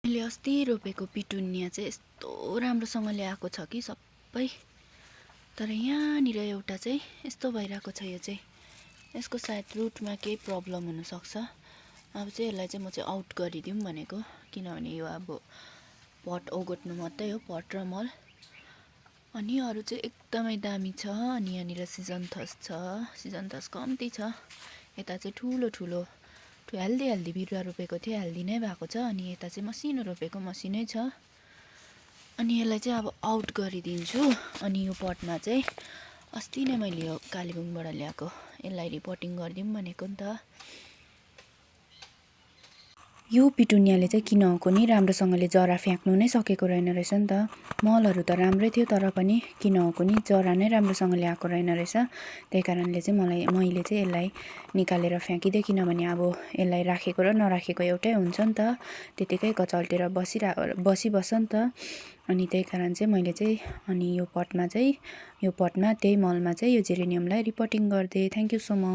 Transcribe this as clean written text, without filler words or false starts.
मैले अस्ति रोपेको पिटुनिया चाहिँ यस्तो राम्रोसँगले आएको छ कि सबै। तर यहाँनिर एउटा चाहिँ यस्तो भइरहेको छ। यो चाहिँ यसको सायद रुटमा केही प्रब्लम हुनसक्छ। अब चाहिँ यसलाई चाहिँ म चाहिँ आउट गरिदिउँ भनेको, किनभने यो अब पट ओगट्नु मात्रै हो, पट र मल। अनि अरू चाहिँ एकदमै दामी छ। अनि यहाँनिर सिजन्थस छ, सिजन्थस कम्ती छ। यता चाहिँ ठुलो ठुलो हेल्दी बिरुवा रोपेको थिएँ, हेल्दी नै भएको छ। अनि यता चाहिँ मसिनो रोपेको मसिनै छ। अनि यसलाई चाहिँ अब आउट गरिदिन्छु। अनि यो पटमा चाहिँ अस्ति नै मैले यो कालेबुङबाट ल्याएको, यसलाई रिपोर्टिङ गरिदिउँ भनेको नि त। यो पिटुनियाले चाहिँ किन हो नि राम्रोसँगले जरा फ्याँक्नु नै सकेको रहेन रहेछ नि त। मलहरू त राम्रै थियो, तर पनि किन हो नि जरा नै राम्रोसँगले आएको रहेन रहेछ। त्यही कारणले चाहिँ मैले चाहिँ यसलाई निकालेर फ्याँकिदिएँ, किनभने अब यसलाई राखेको र नराखेको एउटै हुन्छ नि त। त्यतिकै कचल्टेर बसिबस्छ नि त। अनि त्यही कारण चाहिँ मैले चाहिँ अनि यो पटमा त्यही मलमा चाहिँ यो जेरेनियमलाई रिपोर्टिङ गरिदिएँ। Thank you so much.